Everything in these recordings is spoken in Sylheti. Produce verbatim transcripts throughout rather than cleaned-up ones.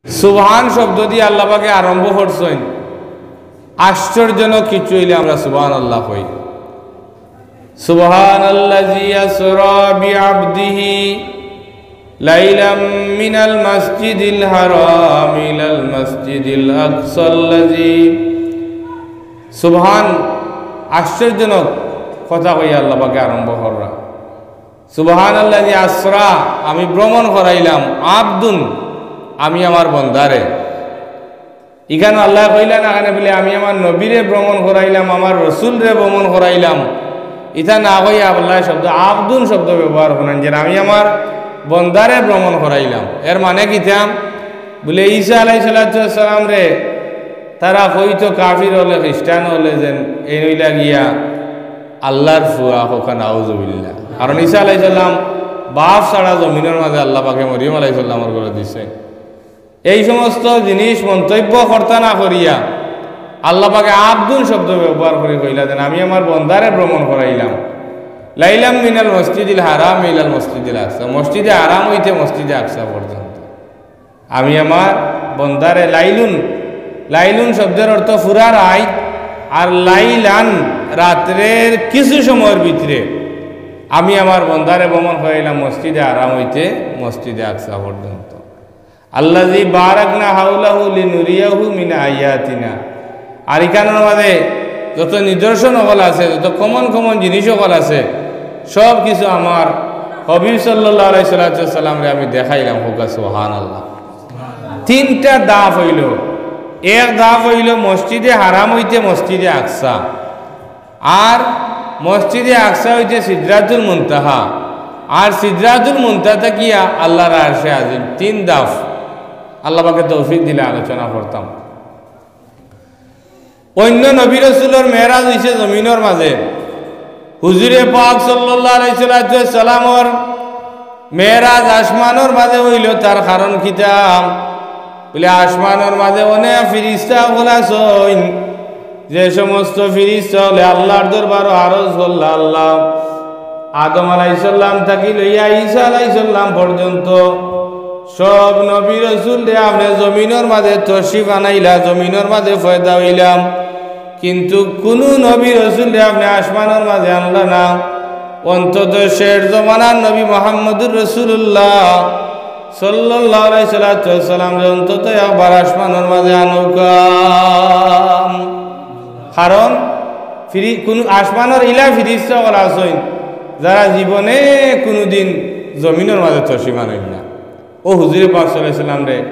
সুবহান শব্দ দিয়া আল্লাহ পাকে আরম্ভ করছইন। আশ্চর্যজনক কিছু অইলে আমরা সুবহানাল্লাহ কই। সুবহানাল্লাযী আসরা বিআবদিহি লাইলাম মিনাল মাসজিদিল হারাম ইলাল মাসজিদিল আকসাল্লাযী। সুবহান, আশ্চর্যজনক কথা কইয়া আল্লাহ পাকে আরম্ভ কররা। সুবহানাল্লাযী আসরা, আমি ভ্রমণ করাইলাম, আবদুন, আমি আমার বন্দারে। ইখান আল্লাহ কইলা না কেনে বুলে, আমি আমার নবীরে ভ্রমণ করাইলাম, আমার রসুলরে ভ্রমণ করাইলাম। ইতা না কইয়া আল্লাহ শব্দ, আবদুন শব্দ ব্যবহার করেন, যে আমি আমার বন্দারে ভ্রমণ করাইলাম। এর মানে কিতা? বুলে, ঈসা আলাইহিস সালাতু ওয়াস সালামরে তারা কইতো কাফির অকলে, খ্রিস্টান অকলে, যেন এইন অইলা গিয়া আল্লাহর ফুয়া, কউক্কা নাউজুবিল্লাহ। কারণ ঈসা আলাইহিস সালাম বাপ ছাড়া জমিনর মাঝে আল্লাহ পাকে মরিয়ম আলাইহিস সালামর ঘরো দিছে। এই সমস্ত জিনিস মন্তব্য করতা না করিয়া আল্লাহ পাকে আবদুন শব্দ ব্যবহার করি কইলা যেন, আমি আমার বন্দারে ভ্রমণ করাইলাম। লাইলাম মিনাল মসজিদিল হারাম ইলাল মসজিদিল আকসা, মসজিদে হারাম অইতে মসজিদে আকসা পর্যন্ত। আমি আমার বন্দারে লাইলুন, লাইলুন শব্দের অর্থ ফুরা রাইত, আর লাইলান, রাত্রের কিছু সময়র ভিতরে আমি আমার বন্দারে ভ্রমণ করাইলাম মসজিদে হারাম অইতে মসজিদে আকসা পর্যন্ত। আল্লাযী বারাকনা হাওলাহু লিনুরিয়াহু মিন আয়াতিনা। আর ইখানর মাঝে যত নিদর্শন অকল আছে, যত common common জিনিস অকল আছে, সব কিছু আমার হাবিব সাল্লাল্লাহু আলাইহি সাল্লাতু ওয়াস সালামরে আমি দেখাইলাম। কউক্কা সুবহানাল্লাহ। তিনটা ধাপ অইলো। এক ধাপ অইলো মসজিদে হারাম অইতে মসজিদে আকসা, আর মসজিদে আকসা অইতে সিদরাতুল মুনতাহা, আর সিদরাতুল মুনতাহা থাকিয়া আল্লাহর আরশে আজিম। তিন ধাপ আল্লাহ পাকে তৌফিক দিলে আলোচনা করতাম। অন্য নবী রসুলর মেরাজ অইছে জমিনর মাঝে, হুজুরে পাক সাল্লাল্লাহু আলাইহি সাল্লাতু ওয়াস সালামর মেরাজ আসমানর মাঝে অইলো। তার কারণ কিতা? বুলে, আসমানর মাঝে অনেক ফিরিস্তা অকল আছইন, যে সমস্ত ফিরিস্তা অকলে আল্লাহর দরবারো আরজ করলা, আল্লাহ, আদম আলাইহিস সালাম থাকি লইয়া ঈসা আলাইহিস সালাম পর্যন্ত সব নবী রসুলরে আপনে জমিনর মাঝে তশরিফ আনাইলা, জমিনর মাঝে পয়দা অইলা, কিন্তু কুনু নবী রসুলরে আপনে আসমানর মাঝে আনলা না। অন্তত শেষ জমানার নবী মুহাম্মদুর রাসূলুল্লাহ সাল্লাল্লাহু আলাইহি সাল্লাতু ওয়াস সালামরে অন্তত একবার আসমানর মাঝে আনউক্কা। কারণ ফিরি-, কুনু আসমানর ইলা ফিরিস্তা অকল আছইন, যারা জীবনে কুনুদিন জমিনর মাঝে তশরিফ আনইন না। অউ হুজুরে পাক সাল্লাল্লাহু আলাইহি সাল্লামরে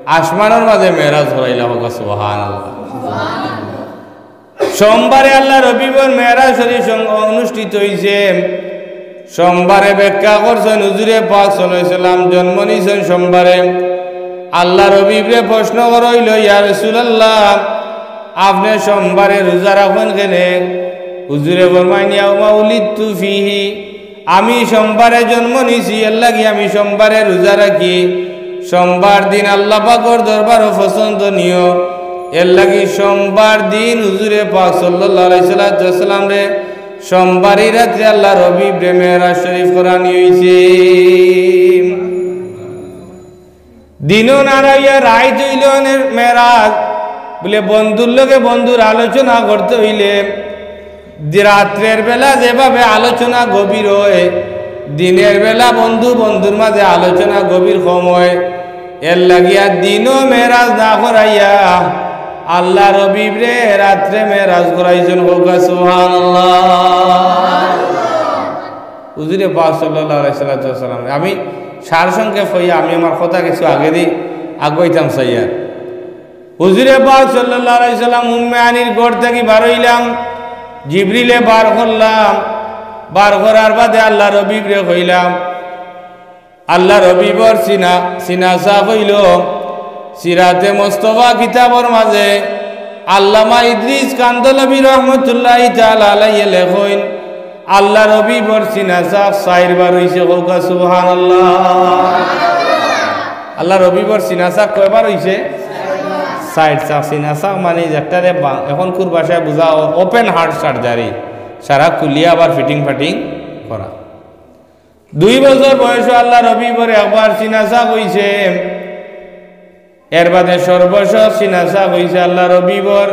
আসমানর মাঝে মেরাজ করাইলা, কউক্কা সুবহানাল্লাহ। সোমবারে আল্লাহর হাবিবর মেরাজ শরীফ সং-, অনুষ্ঠিত অইছে। সোমবারে ব্যাখ্যা করছইন, হুজুরে পাক সাল্লাল্লাহু আলাইহি সাল্লাম জন্ম নিছইন সোমবারে। আল্লাহর হাবিবরে প্রশ্ন করা অইলো, ইয়া রাসূলুল্লাহ, আপনে সোমবারে রোজা রাখইন কেনে? হুজুরে ফরমাইন, ইয়াউমা উলিদতু ফিহি, আমি সোমবারে জন্ম নিছি, এরলাগি আমি সোমবারে রোজা রাখি। সোমবার দিন আল্লাহ পাকর দরবারো পছন্দনীয়, এরলাগি সোমবার দিন হুজুরে পাক সাল্লাল্লাহু আলাইহি সাল্লাতু ওয়াস সাল্লামরে সোমবারই রাত্রে আল্লাহর হাবিবরে মেরাজ শরীফ করানি অইছে। দিনও না রইয়া রাইত অইলো অনে মেরাজ। বুলে, বন্ধুর লগে বন্ধুর আলোচনা করতে অইলে দি-, রাত্রের বেলা যেভাবে আলোচনা গভীর অয়, দিনের বেলা বন্ধু বন্ধুর মাঝে আলোচনা গভীর কম অয়। এরলাগিয়া দিনও মেরাজ না করাইয়া আল্লাহর হাবিবরে রাত্রে মেরাজ করাইছইন, কউক্কা সুবহানাল্লাহ। হুজুরে পাক সাল্লাল্লাহু আলাইহি সাল্লাতু ওয়াস সাল্লাম, আমি সারসংক্ষেপ অইয়া আমি আমার কথা কিছু আগেদি আগুয়াইতাম চাইয়ার। হুজুরে পাক সাল্লাল্লাহু আলাইহি সাল্লাম উম্মে হানির ঘর থাকি বারইলাম, জিবরিলে বার করলাম, বার করার বাদে আল্লাহর হাবিবরে কইলাম, আল্লাহর হাবিবর সিনা, সিনা ছাক অইলো সিরাতে মুস্তফা কিতাবর মাঝে আল্লামা ইদ্রিস কান্দলবী রহমতুল্লাহি তাআলা আলাইহি লেখইন, আল্লাহর হাবিবর সিনা ছাক চাইরবার অইছে, কউক্কা সুবহানাল্লাহ। আল্লাহর হাবিবর সিনা ছাক কয়বার অইছে? চাইর ছাক। সিনা ছাক মানে যেটারে বা-, এখনকুর ভাষায় বুঝা অয় open heart surgery, সারা খুলিয়া আবার fitting fitting করা। দুই বছর বয়সো আল্লাহর হাবিবর একবার সিনা ছাক অইছে। এর বাদে সর্বশেষ সিনাচাক অইছে আল্লার হবিবর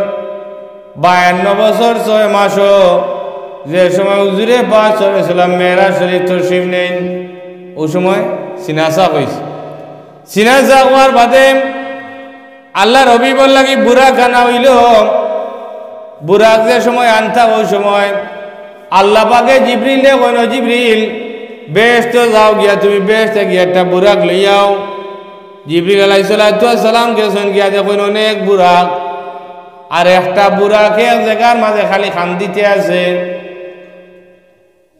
বায়ান্ন বছর ছয় মাসো, যে সময় হুজুরে পাক সাল্লাল্লাহু আলাইহি ওয়াসাল্লাম মেরাজ শরীফ তশরিফ নেইন, অউ সময় সিনাচাক অইছে। সিনাচাক অওয়ার বাদে আল্লার হবিবর লাগি বুরাক আনা অইলো। বুরাক যে সময় আনতা, অউ সময় আল্লা পাকে জিবরিলরে কইন, "জিবরিল, বেহেশতো যাও গিয়া, তুমি বেহেশতে গিয়া একটা বুরাক লইয়া আও।" জিবরিল আলাইহিস সালাতু ওয়াস সালাম গেছইন, গিয়া দেখইন অনেক বুরাক, আর একটা বুরাক এক জাগার মাঝে খালি কান্দিতে আছে।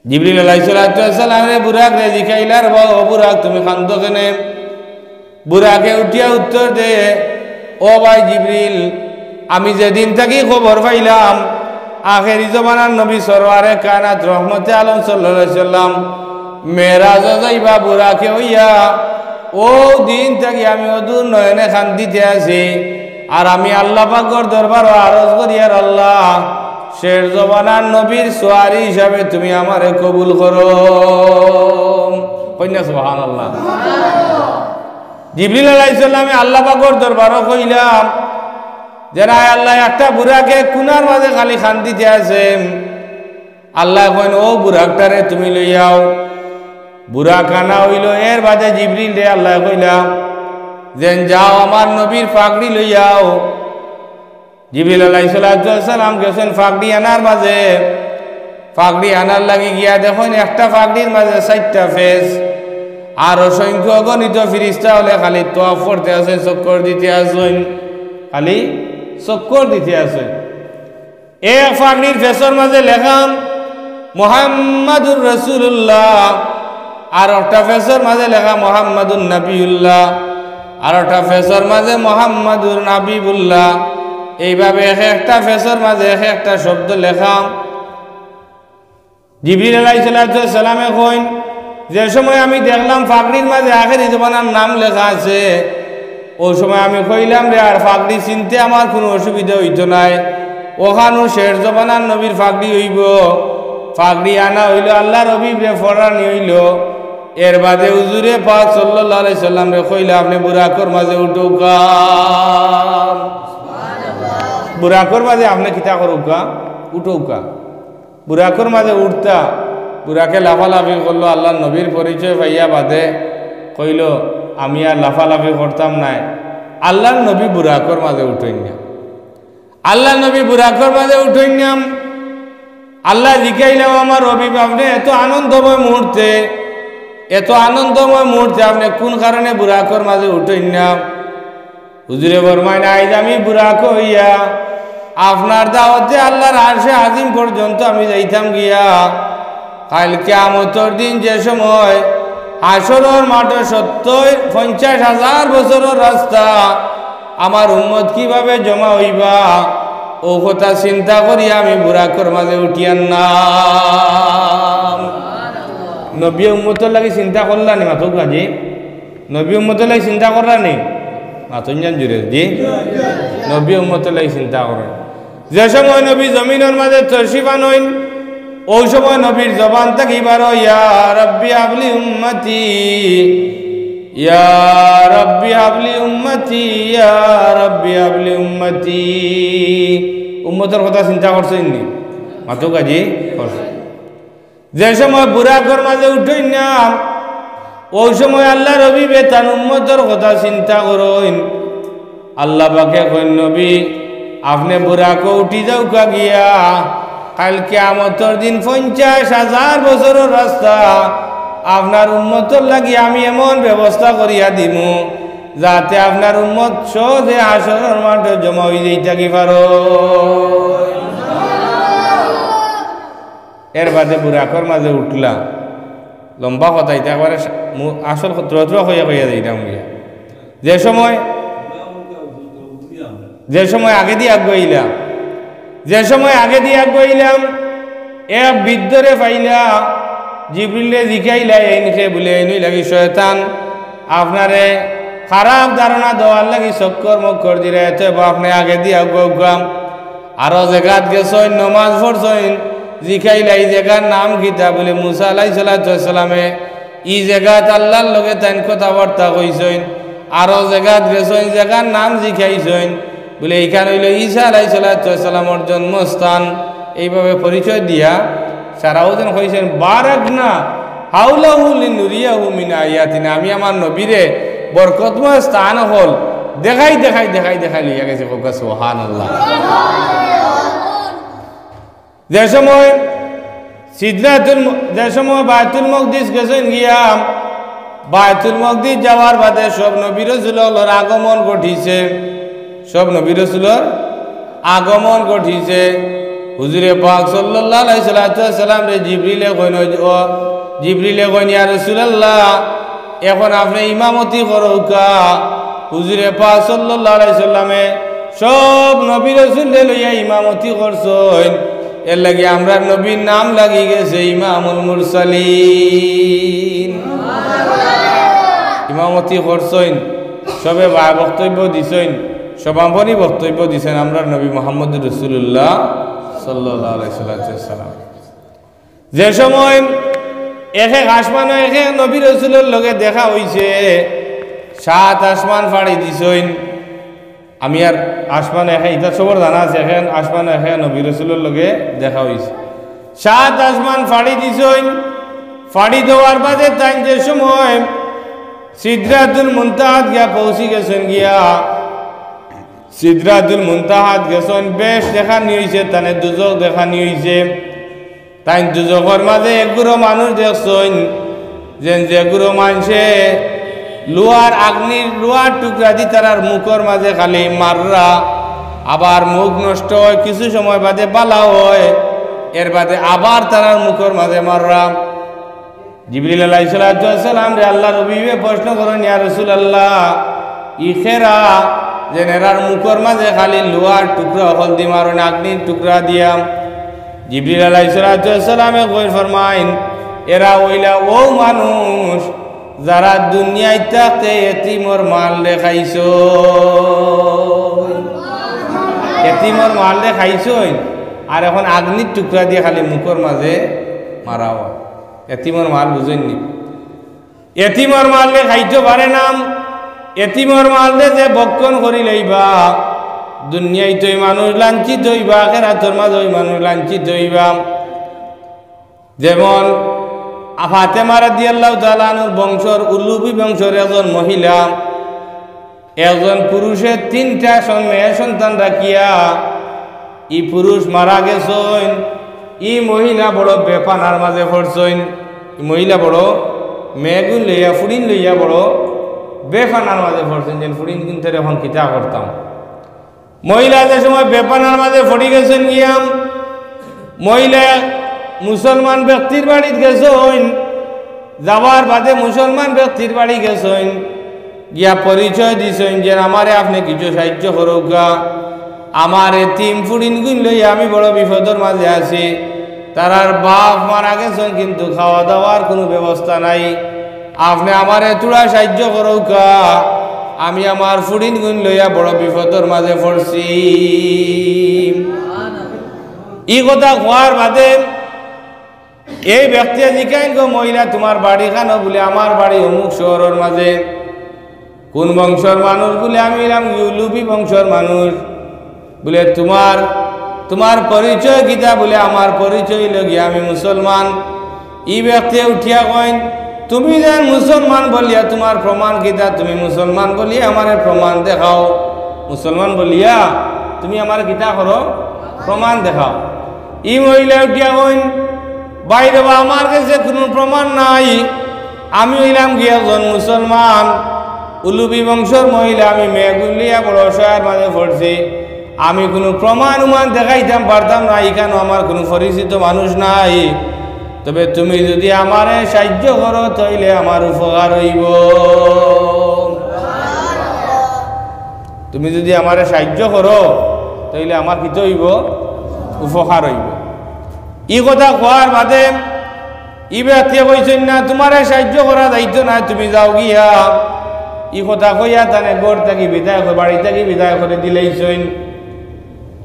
জিবরিল আলাইহিস সালাতু ওয়াস সালামে বুরাকরে জিকাইলা, "ও বুরাক, তুমি কান্দো কেনে?" বুরাকে উঠিয়া উত্তর দে, "ও ভাই জিবরিল, আমি যেদিন থাকি খবর পাইলাম, আখেরি জমানার নবী সরওয়ারে কায়নাত রহমতে আলম সাল্লাল্লাহু আলাইহি সাল্লাম মেরাজো যাইবা বুরাকে অইয়া, অউ দিন থাকি আমি অধর নয়নে কান্দিতে আছি। আর আমি আল্লা পাকর দরবারো আরজ করিয়ার, আল্লা, শেষ জমানার নবীর সোয়ারি হিসাবে তুমি আমারে কবুল করো।" কইন না সুবহানাল্লাহ। জিবরিল আলাইহিস সালামে আল্লা পাকর দরবারো কইলা যে, "আয় আল্লা, একটা বুরাকে কুনার মাঝে খালি কান্দিতে আছে।" আল্লায় কইন, "অউ বুরাকটারে তুমি লইয়া আও।" বুরাক আনা অইলো। এর বাদে জিবরিলরে আল্লায় কইলা যে, "যাও, আমার নবীর পাগড়ি লইয়া আও।" জিবরিল আলাইহিস সালাতু ওয়াস সালাম গেছইন পাগড়ি আনার মাঝে। পাগড়ি আনার লাগি গিয়া দেখইন একটা পাগড়ির মাঝে চাইরটা পেচ, আর অসংখ্য অগণিত ফিরিস্তা অকলে খালি তওয়াফ করতে আছইন, চক্কর দিতে আছইন, খালি চক্কর দিতে আছইন। এক পাগড়ির পেচর মাঝে লেখা মুহাম্মাদুর রাসূলুল্লাহ, আর একটা পেচর মাঝে লেখা মুহাম্মাদুন নাবিয়ুল্লাহ, আর একটা পেচর মাঝে মুহাম্মাদুর হাবিবুল্লাহ। এইভাবে এক একটা পেচর মাঝে এক একটা শব্দ লেখা। জিবরিল আলাইহিস সালাতু ওয়াস সালামে কইন, "যে সময় আমি দেখলাম পাগড়ির মাঝে আখেরি জমানার নাম লেখা আছে, অউ সময় আমি কইলাম রে, আর পাগড়ি চিনতে আমার কুনু অসুবিধা অইতো নায়, অখানউ শেষ জমানার নবীর পাগড়ি অইবো।" পাগড়ি আনা অইলো, আল্লার হবিবরে পরানি অইলো। এর বাদে হুজুরে পাক সাল্লাল্লাহু আলাইহি সাল্লামরে কইলা, "আপনে বুরাকর মাঝে উঠউক্কা, বুরাকর মাঝে আপনে কিতা করউক্কা, উঠউক্কা।" বুরাকর মাঝে উঠতা, বুরাকে লাফালাফি করলো, আল্লার নবীর পরিচয় পাইয়া বাদে কইলো, "আমি আর লাফালাফি করতাম নায়।" আল্লার নবী বুরাকর মাঝে উঠইন না। আল্লার নবী বুরাকর মাঝে উঠইন না। আল্লায় জিকাইলা, "ও আমার হবিব, আপনে এত আনন্দময় মুহূর্তে, এত আনন্দময় মুহূর্তে আপনে কুন কারণে বুরাকর মাঝে উঠইন না?" হুজুরে ফরমাইন, "আইজ আমি বুরাক অইয়া আপনার দাওয়াতে আল্লার আরশে আজিম পর্যন্ত আমি যাইতাম গিয়া। কাইল কিয়ামতর দিন যে সময় হাশরর মাঠো সত্তইর, পঞ্চাশ হাজার বছরর রাস্তা, আমার উম্মত কিভাবে জমা অইবা, অউ কথা চিন্তা করিয়া আমি বুরাকর মাঝে উঠিয়ার নাম।" নবীয়ে উম্মতর লাগি চিন্তা করলা নি, মাতউক্কা জি? নবীয়ে উম্মতর লাগি চিন্তা কররা নি? মাতইন না জুরে, জি? নবীয়ে উম্মতর লাগি চিন্তা কররা। যে সময় নবী জমিনর মাঝে তশরিফ আনইন, অউ সময় নবীর জবান থাকি বারো, "ইয়া রাব্বি হাবলি উম্মতি, ইয়া রাব্বি হাবলি উম্মতি, ইয়া রাব্বি হাবলি উম্মতি।" উম্মতর কথা চিন্তা করছইন নি? মাতউক্কা জি? করছইন। যে সময় বুরাকর মাঝে উঠইন না, অউ সময় আল্লার হবিবে তান উম্মতর কথা চিন্তা করইন। আল্লা পাকে কইন, "নবী, আপনে বুরাকো উঠি যাউক্কা গিয়া, কাইল কিয়ামতর দিন পঞ্চাশ হাজার বছরর রাস্তা আপনার উম্মতর লাগি আমি এমন ব্যবস্থা করিয়া দিমু, যাতে আপনার উম্মত সহজে হাশরর মাঠো জমা অইযাইতা কি পারো।" এর বাদে বুরাকর মাঝে উঠলা। লম্বা কথা, ইটা একবারে সা-, মু-, আসল কথা থুড়া থুড়া কইয়া কইয়া যাইতাম গিয়া। যে সময়, যে সময় আগেদি আগুয়াইলাম, যে সময় আগেদি আগুয়াইলাম, এক বৃদ্ধরে পাইলা, জিবরিলরে জিকাইলা, "এইন কে?" বুলে, "এইন অইলাগি শয়তান, আপনারে খারাপ ধারণা দেওয়ার লাগি চক্কর মক্কর দিরা, এত আপনে আগেদি আগুয়াউক্কা।" আরো জেগাত গেছইন, নমাজ পড়ছইন, জিকাইলা, "ই জেগার নাম কিতা?" বুলে, "মুসা আলাইহিস সালাতু ওয়াস সালামে ই জেগাত আল্লার লগে তাইন কথাবার্তা কইছইন।" আরো জাগাত গেছইন, জাগার নাম জিকাইছইন, বুলে, "ইখান অইলো ঈসা আলাইহিস সালাতু ওয়াস সালামর জন্মস্থান।" এইভাবে পরিচয় দিয়া সারাউদ্দিন কইছইন, "বারাকনা হাওলাহু লিনুরিয়াহু মিন আয়াতিনা।" আমি আমার নবীরে বরকতময় স্থান অকল দেখাই, দেখাই, দেখাই, দেখাই লইয়া গেছি। কউক্কা সুবহানাল্লাহ। যে সময় সিদরাতুল ম-, যে সময় বায়তুল মকদিস গেছইন গিয়া, বায়তুল মকদিস যাওয়ার বাদে সব নবী রসুল অকলর আগমন ঘটিছে, সব নবী রসুলর আগমন ঘটিছে। হুজুরে পাক সাল্লাল্লাহু আলাইহি সাল্লাতু ওয়াস সালামরে জিবরিলে কইন, "ও জিবরিলে কইন, ইয়া রাসূলুল্লাহ, এখন আপনে ইমামতি করউক্কা।" হুজুরে পাক সাল্লাল্লাহু আলাইহি সাল্লামে সব নবী রসুলরে লইয়া ইমামতি করছইন, এরলাগি আমরার নবীর নাম লাগি গেছে ইমামুল মুরসালিন। ইমামতি করছইন, সবে বা-, বক্তব্য দিছইন, সমাপনী বক্তব্য দিছইন আমরার নবী মুহাম্মদুর রাসূলুল্লাহ সাল্লাল্লাহু আলাইহি সাল্লাম। যে সময় এক এক আসমানো এক এক নবী রসুলর লগে দেখা অইছে, সাত আসমান ফাড়ি দিছইন। আমি আর আসমানো এক এক, ইতা সবর জানা আছে, এক এক আসমানো এক এক নবী রসুলর লগে দেখা অইছে। সাত আসমান ফাড়ি দিছইন। ফাড়ি দেওয়ার বাদে তাইন যে সময় সিদরাতুল মুনতাহাত গিয়া পৌঁছি গেছইন গিয়া, সিদরাতুল মুনতাহাত গেছইন, বেহেশত দেখানি অইছে, তানে দুজখ দেখানি অইছে। তাইন দুজখর মাঝে এগুলো মানুষ দেখছইন, যেন যেগুলো মানষে লোহার আগ্নির লোহার টুকরা দি তারার মুখর মাঝে খালি মাররা, আবার মুখ নষ্ট অয়, কিছু সময় বাদে বালা অয়, এর বাদে আবার তারার মুখর মাঝে মাররা। জিবরিল আলাইহিস সালাতু ওয়াস সালামরে আল্লাহর হাবিবে প্রশ্ন করইন, "ইয়া রাসূলুল্লাহ, ই কেরা যেন এরার মুখর মাঝে খালি লোহার টুকরা অকল দি মারইন, আগ্নির টুকরা দিয়া?" জিবরিল আলাইহিস সালাতু ওয়াস সালামে কইন, ফরমাইন, "এরা অইলা অউ মানুষ যারা দুনিয়াত থাকতে এতিমর মালরে খাইছইন, এতিমর মালরে খাইছইন, আর এখন আগ্নির টুকরা দিয়া খালি মুখর মাঝে মারা অয়।" এতিমর মাল বুঝইন নি? এতিমর মালরে খাইতো পারে না। এতিমর মালরে যে ভক্ষণ করি লইবা, দুনিয়াত অউ মানুষ লাঞ্ছিত অইবা, আখেরাতর মাঝে অউ মানুষ লাঞ্ছিত অইবা। যেমন আ-, ফাতেমা রাদিয়াল্লাহু তাআলা আনহার বংশর, উলুবি বংশর একজন মহিলা, একজন পুরুষে তিনটা সন-, মেয়ে সন্তান রাখিয়া ই পুরুষ মারা গেছইন। ই মহিলা বড় বেপানার মাঝে পড়ছইন। ই মহিলা বড় মেয়েগুইন লইয়া, ফুড়িন লইয়া বড় বেপানার মাঝে পড়ছইন, যেন ফুড়িনগুইন্তরে এখন কিতা করতাম। মহিলা যে সময় বেপানার মাঝে পড়ি গেছইন গিয়া, মহিলা মুসলমান ব্যক্তির বাড়িত গেছইন, যাওয়ার বাদে মুসলমান ব্যক্তির বাড়ি গেছইন, গিয়া পরিচয় দিছইন যে, "আমারে আপনে কিছু সাহায্য করউক্কা, আমার এতিম ফুড়িনগুইন লইয়া আমি বড় বিপদর মাঝে আছি, তারার বাপ মারা গেছইন কিন্তু খাওয়া দাওয়ার কুনু ব্যবস্থা নাই, আপনে আমারে থুড়া সাহায্য করউক্কা, আমি আমার ফুড়িনগুইন লইয়া বড় বিপদর মাঝে পড়ছি।" ই কথা কওয়ার বাদে এই ব্যক্তিয়ে জিকাইন গো, "মহিলা, তুমার বাড়ি কানো?" বুলে, "আমার বাড়ি অমুক শহরর মাঝে।" "কুন বংশর মানুষ?" বুলে, "আমি অইলাম ইউলুবি বংশর মানুষ।" বুলে, "তুমার, তুমার পরিচয় কিতা?" বুলে, "আমার পরিচয় অইলো গিয়া আমি মুসলমান।" ই ব্যক্তিয়ে উঠিয়া কইন, "তুমি যেন মুসলমান বলিয়া তুমার প্রমাণ কিতা? তুমি মুসলমান বলিয়া আমারে প্রমাণ দেখাও। মুসলমান বলিয়া তুমি আমারে কিতা করো? প্রমাণ দেখাও।" ই মহিলা উঠিয়া কইন, "ভাই রে বা, আমার গেছে কুনু প্রমাণ নাই। আমি অইলাম গিয়া একজন মুসলমান, উলুবি বংশর মহিলা, আমি মেয়েগুইন লইয়া বড় অসহায়র মাঝে পড়ছি। আমি কুনু প্রমাণ উমান দেখাইতাম পারতাম না, ইকানো আমার কুনু পরিচিত মানুষ নাই। তবে তুমি যুদি আমারে সাহায্য করো, তাইলে আমার উপকার অইবো।" তুমি যুদি আমারে সাহায্য করো, তাইলে আমার কিতা অইবো? উপকার অইবো। ই কথা কওয়ার বাদে ই ব্যক্তিয়ে কইছইন, "না, তুমারে সাহায্য করা যাইতো না, তুমি যাও গিয়া।" ই কথা কইয়া তানে ঘর থাকি বিদায় করি, বাড়ি থাকি বিদায় করি দিলাইছইন।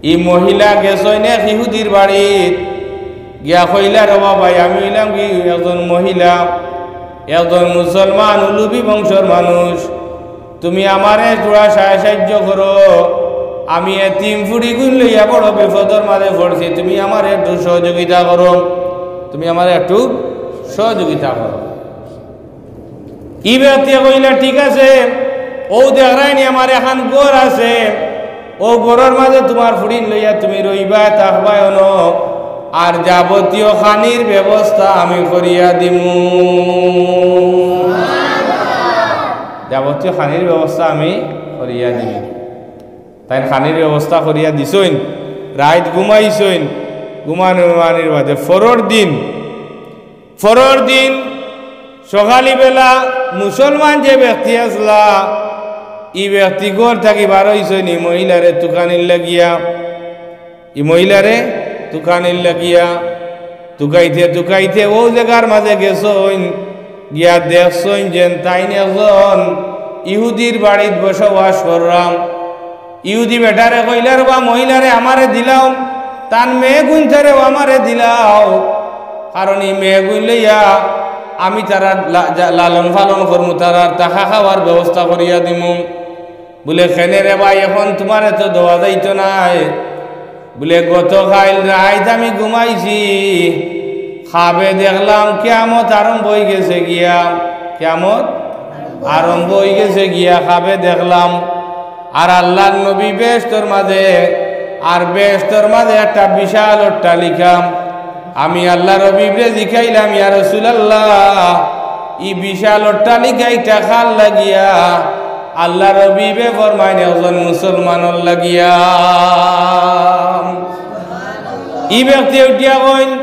ই মহিলা গেছইন এক ইহুদির বাড়িত, গিয়া কইলা, "রে বা ভাই, আমি অইলাম কি একজন মহিলা, একজন মুসলমান, উলুবি বংশর মানুষ।" তুমি আমারে থুড়া সাহায্য করো, আমি এতিম ফুড়িগুইন লইয়া বড় বিপদর মাঝে পড়ছি, তুমি আমারে একটু সহযোগিতা করো, তুমি আমারে একটু সহযোগিতা করো। ই ব্যক্তিয়ে কইলা, "ঠিক আছে, অউ দেখরায়নি আমার এখান ঘর আছে, অউ ঘরর মাঝে তুমার ফুড়িন লইয়া তুমি রইবায়, থাকবায় অনো, আর যাবতীয় খানির ব্যবস্থা আমি করিয়া দিমু, যাবতীয় খানির ব্যবস্থা আমি করিয়া দিমু।" তাইন খানির ব্যবস্থা করিয়া দিছইন, রাইত ঘুমাইছইন, ঘুমানির বাদে পরর দিন পরর দিন সকালি বেলা মুসলমান যে ব্যক্তি আছলা, ই ব্যক্তি ঘর থাকি বার অইছইন ই মহিলারে তুকানির লাগিয়া, ই মহিলারে তুকানির লাগিয়া। তুকাইতে তুকাইতে অউ জাগার মাঝে গেছইন, গিয়া দেখছইন যেন তাইন একজন ইহুদির বাড়িত বসবাস কররাম। ইহুদি বেটারে কইলা, "রে বা মহিলারে আমারে দিলাও, তান মেয়েগুইনতারেও আমারে দিলাও, কারণ ই মেয়েগুইন লইয়া আমি তারার লা-, জা-, লালন পালন করমু, তারার থাকা খাওয়ার ব্যবস্থা করিয়া দিমু।" বুলে, "কেনে রে ভাই, এখন তুমারে তো দেওয়া যাইতো নায়।" বুলে, "গতকাইল রাইত আমি ঘুমাইছি, খাবে দেখলাম কিয়ামত আরম্ভ অইগেছে গিয়া, কিয়ামত আরম্ভ অইগেছে গিয়া, খাবে দেখলাম।" আর আল্লার নবী বেহেশতর মাঝে, আর বেহেশতর মাঝে একটা বিশাল অট্টালিকা। আমি আল্লার হাবিবরে জিকাইলাম, "ইয়া রাসুলাল্লাহ, ই বিশাল অট্টালিকা ইটা কার লাগিয়া?" আল্লার হাবিবে ফরমাইন, "একজন মুসলমানর লাগিয়া।" ই ব্যক্তিয়ে উঠিয়া কইন,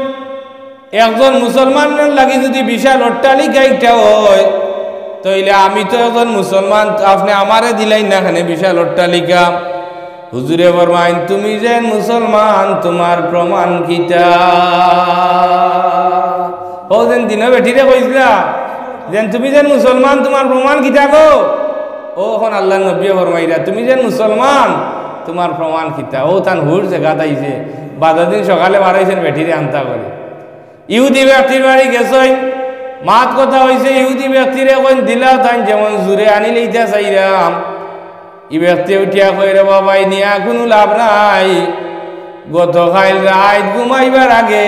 একজন মুসলমানর লাগি যুদি বিশাল অট্টালিকা ইটা অয়, তাইলে আমি তো একজন মুসলমান, আপনে আমারে দিলাইন না কেনে বিশাল অট্টালিকা? হুজুরে ফরমাইন, "তুমি যেন মুসলমান, তুমার প্রমাণ কিতা?" অউ যেন দিনো বেটিরে কইছলা, যেন, "তুমি যেন মুসলমান, তুমার প্রমাণ কিতা গো?" অউ অখন আল্লার নবীয়ে ফরমাইরা, "তুমি যেন মুসলমান, তুমার প্রমাণ কিতা?" অউ তান হুশ জাগাত আইছে, বাদর দিন সকালে বার অইছইন বেটিরে আনতা করি। ইহুদি ব্যক্তির বাড়ি গেছইন, মাত কথা অইছে, ইহুদি ব্যক্তিরে কইন দিলাও, তাইন যেমন জুরে আনিলাইতা চাইরাম। ই ব্যক্তি উঠিয়া কয়, "রে বাবা, ই নিয়া কুনু লাভ নাই। গতকাইল রাইত ঘুমাইবার আগে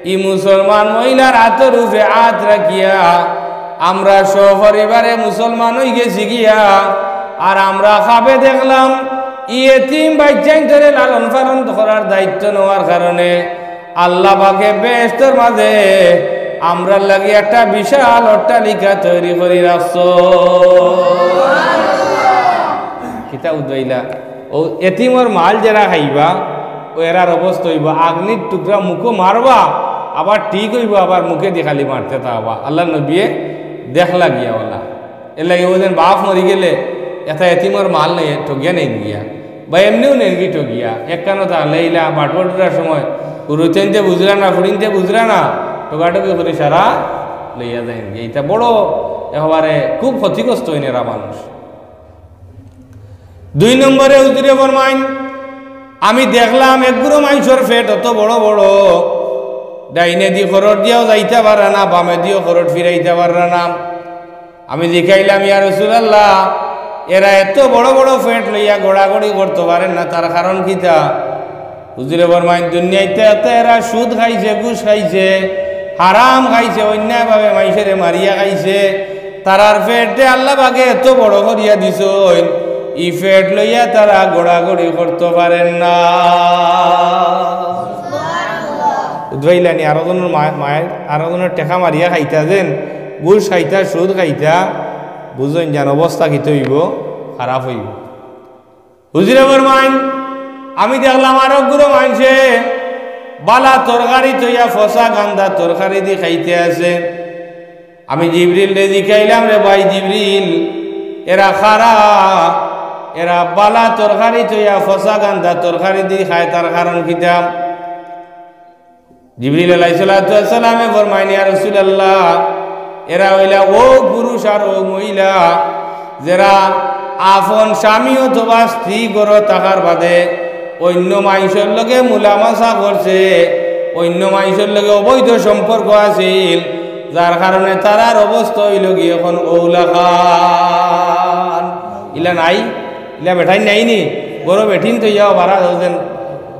ই মুসলমান মহিলার আতর উপরে আত রাখিয়া আমরা সপরিবারে মুসলমান অইগেছি গিয়া, আর আমরা খাবে দেখলাম ই এতিম বাইচ্চাইন্তরে লালন পালন করার দায়িত্ব নেওয়ার কারণে আল্লা পাকে বেহেশতর মাঝে আমরার লাগি একটা বিশাল অট্টালিকা তৈরি করি রাখছো।" কিতা বুঝাইলা? অউ এতিমর মাল যেরা খাইবা, অউ এরার অবস্থা অইবো, আগ্নির টুকরা মুখো মারবা, আবার ঠিক অইবো, আবার মুখেদি খালি মারতে থাকবা। আল্লার নবীয়ে দেখলা গিয়া অলা। এরলাগি অউ যেন বাপ মরি গেলে একটা এতিমর মাল নেইন, ঠগিয়া নেইন গিয়া, বা এমনেউ নেইন গি ঠগিয়া। একখানো থাকলে ইলা বাটবটুরার সময় হুরুতাইন্তে বুঝরা না, ফুড়িন্তে বুঝরা না, ঠগাঠগি করি সারা লইয়া যাইন গিয়া। ইটা বড় একেবারে খুব ক্ষতিগ্রস্ত অইন এরা মানুষ। দুই নম্বরে হুজুরে ফরমাইন, "আমি দেখলাম একগুলো মানষর পেট অত বড় বড়, ডাইনেদি খরর দিয়াও যাইতা পাররা না, বামেদিও খরর ফিরাইতা পাররা না।" আমি জিকাইলাম, "ইয়া রাসুলাল্লাহ, এরা এত বড় বড় পেট লইয়া গড়াগড়ি করতো পারের না, তার কারণ কিতা?" হুজুরে ফরমাইন, "দুনিয়াইত এত এরা সুদ খাইছে, ঘুষ খাইছে, হারাম খাইছে, অন্যায়ভাবে মানষরে মারিয়া খাইছে, তারার পেটরে আল্লা পাকে এত বড় করিয়া দিছইন, ই পেট লইয়া তারা গড়াগড়ি করতো পারের না।" বুঝবাইলানি? আরো জনর মায়, মায়, আরো জনর টেকা মারিয়া খাইতা যেন, ঘুষ খাইতা, সুদ খাইতা, বুঝইন যান অবস্থা কিতা অইবো, খারাপ অইবো। হুজুরে ফরমাইন, "আমি দেখলাম আরো গুরু মানষে বালা তরকারি থইয়া ফসা গান্দা তরকারিদি খাইতে আছে।" আমি জিবরিলরে জিকাইলাম, "রে ভাই জিবরিল, এরা কারা? এরা বালা তরকারি থইয়া ফসা গান্দা তরকারিদি খায়, তার কারণ কিতা?" জিবরিল আলাইহিস সালাতু ওয়াস সালামে ফরমাইন, "ইয়া রাসুলাল্লাহ, এরা অইলা অউ পুরুষ আর অউ মহিলা, যেরা আপন স্বামী অথবা স্ত্রী ঘরো থাকার বাদে অইন্য মানষর লগে মুলামাসা করছে, অইন্য মানষর লগে অবৈধ সম্পর্ক আছিল, যার কারণে তারার অবস্থা অইলো গি অখন অউলাখান।" ইলা নাই, ইলা বেটাইন নাই নি? ঘরো বেটিন থইয়াও বারা যাও যেন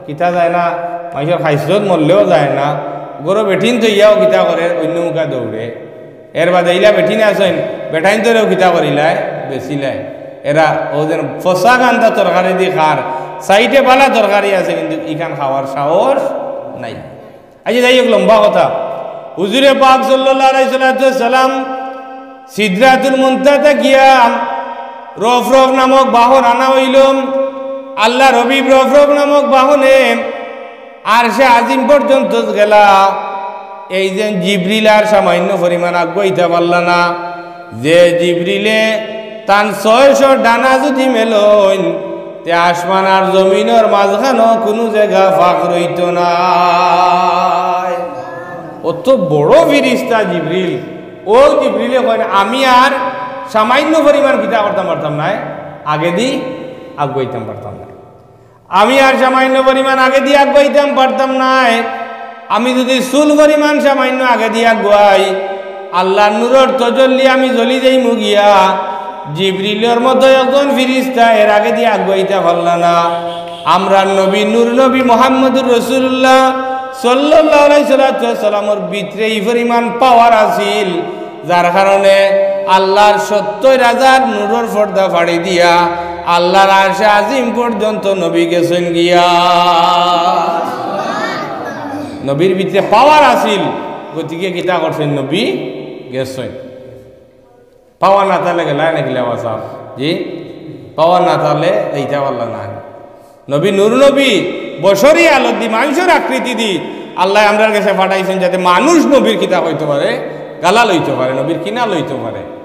কিতা যায় না, মানষর খাইছলত মরলেও যায় না, ঘরো বেটিন থইয়াও কিতা করে, অইন্য মুখা দৌড়ে। এর বাদে ইলা বেটিন আছইন, বেটাইনতরেও কিতা করিলায়, বেচিলায়। এরা অউ যেন ফসা কান্দা তরকারি দি খার, সাইডে বালা তরকারি আছে, কিন্তু ইখান খাওয়ার সাহস নাই। আচ্ছা, যাই হোক, লম্বা কথা। হুজুরে পাক সাল্লাল্লাহু আলাইহি সাল্লাতু ওয়াসসালাম সিদরাতুল মুনতাহাত গিয়া রফরফ নামক বাহন আনা অইল। আল্লাহর হাবিব রফরফ নামক বাহনে আরশে আজিম পর্যন্ত গেলা। এই যে জিবরিল আর সামান্য পরিমাণ আগুয়াইতা পারলা না, যে জিবরিলে তান ছয়শ ডানা যুদি মেলইন, তে আসমান আর জমিনর মাঝখানো কুনু জাগা ফাঁক রইতো নায়। অত বড় ফিরিস্তা জিবরিল, অউ জিবরিলে কইন, "আমি আর সামান্য পরিমাণ কিতা করতাম পারতাম নায়, আগেদি আগুয়াইতাম পারতাম নায়।" আমি আর সামান্য পরিমাণ আগেদি আগুয়াইতাম পারতাম নায়। আমি যুদি চুল পরিমাণ সামান্য আগেদি আগুয়াই, আল্লাহর নূরর তজল্লি আমি জ্বলি যাইমু গিয়া। জিবরিলর মতো একজন ফিরিস্তা এর আগেদি আগুয়াইতা পারলা না। আমরার নবী, নূর নবী মুহাম্মদুর রাসূলুল্লাহ সাল্লাল্লাহু আলাইহি সাল্লাতু ওয়াসসালামর ভিতরে ই পরিমাণ পাওয়ার আছিল, যার কারণে আল্লাহর সত্তর হাজার নূরর পর্দা ফাড়ি দিয়া আল্লাহর আরশে আজিম পর্যন্ত নবী গেছইন গিয়া। নবীর ভিতরে পাওয়ার আছিল, গতিকে কিতা করছইন? নবী গেছইন। পাওয়ার না থাকলে গেলায় নাকি লেওয়া সাহেব? জি, পাওয়ার না থাকলে এইটা পারলা না। নবী নূর নবী বশরী আলত দি, মানষর আকৃতি দি আল্লায় আমরার গেছে ফাটাইছইন, যাতে মানুষ নবীর কিতা কইতো পারে, গালা লইতো পারে, নবীর কিনা লইতো পারে।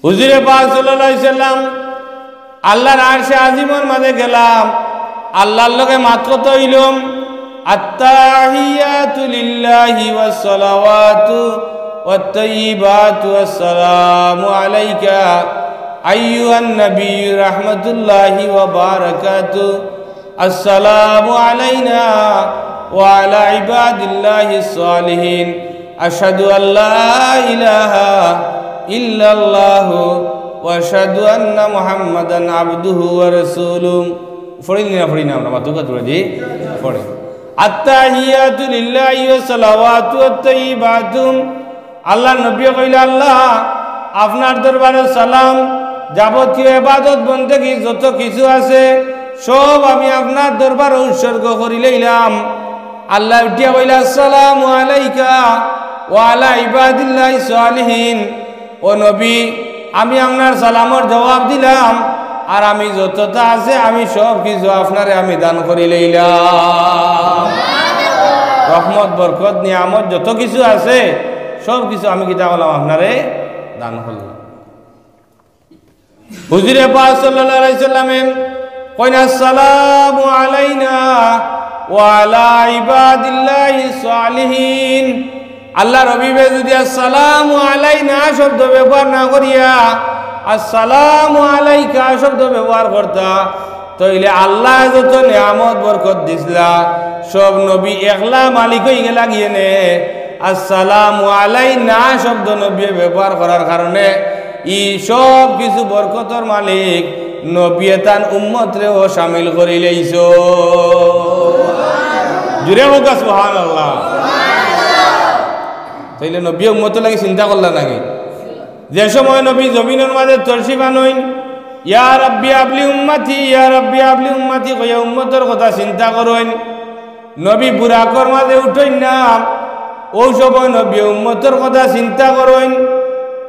হুজুরে পাক সাল্লাল্লাহু আলাইহি সাল্লাম আল্লাহর আরশে আজিমর মাঝে গেলাম, আল্লাহর লগে মাত কথা অইলাম, "আত্তাহিয়াতু লিল্লাহি ওয়াস সালাওয়াতু ওয়াত তাইয়্যিবাতু, আসসালামু আলাইকা আইয়ুহান নাবিয়্যু রাহমাতুল্লাহি ওয়া বারাকাতু, আসসালামু আলাইনা ওয়া আলা ইবাদিল্লাহিস সালিহিন, আশহাদু আল্লা ইলাহা ইল্লাল্লাহু ওয়া আশহাদু আন্না মুহাম্মাদান আবদুহু ওয়া রাসূলুহু।" পড়ি নি না, পড়ি না আমরা? মাতুকা তুলে দি, পড়ি। "আত্তাহিয়াতু লিল্লাহি ওয়াস সালাওয়াতু ওয়াত তাইয়্যিবাতু।" আল্লাহর নবী কইলা, "আল্লাহ, আপনার দরবারে সালাম, যাবতীয় ইবাদত বন্দেগী যত কিছু আছে, সব আমি আপনার দরবারে উৎসর্গ করি লইলাম।" আল্লাহ উঠিয়া কইলা, "আসসালামু আলাইকা ওয়া আলা ইবাদিল্লাহিস সালিহিন।" ও নবী, আমি আপনার সালামর জবাব দিলাম, আর আমি যততা আছে আমি সব কিছু আপনারে আমি দান করি লইলাম। রহমত, বরকত, নিয়ামত যত কিছু আছে সব কিছু আমি কিতা করলাম? আপনারে দান করলাম। হুজুরে পাক সাল্লাল্লাহু আলাইহি সাল্লামে কইন, "আসসালামু আলাইনা ওয়া আলা ইবাদিল্লাহিস সালিহিন।" আল্লাহর হাবিবে যুদি "আসসালামু আলাইনা" শব্দ ব্যবহার না করিয়া "আসসালামু আলাইকা" শব্দ ব্যবহার করতা, তাইলে আল্লায় যত নিয়ামত বরকত দিছলা, সব নবী একলা মালিক অইগেলা গিয়া নে। "আসসালামু আলাইনা" শব্দ নবীয়ে ব্যবহার করার কারণে ই সব কিছু বরকতর মালিক নবীয়ে তান উম্মতরেও শামিল করি লইছইন। জুরে কউক্কা সুবহানাল্লাহ। তাইলে নবীয়ে উম্মতর লাগি চিন্তা করলা নাকি? যে সময় নবী জমিনর মাঝে তশরিফ আনইন, "ইয়া রাব্বি হাবলি উম্মতি, ইয়া রাব্বি হাবলি উম্মতি" কইয়া উম্মতর কথা চিন্তা করইন। নবী বুরাকর মাঝে উঠইন না, অউ সময় নবীয়ে উম্মতর কথা চিন্তা করইন।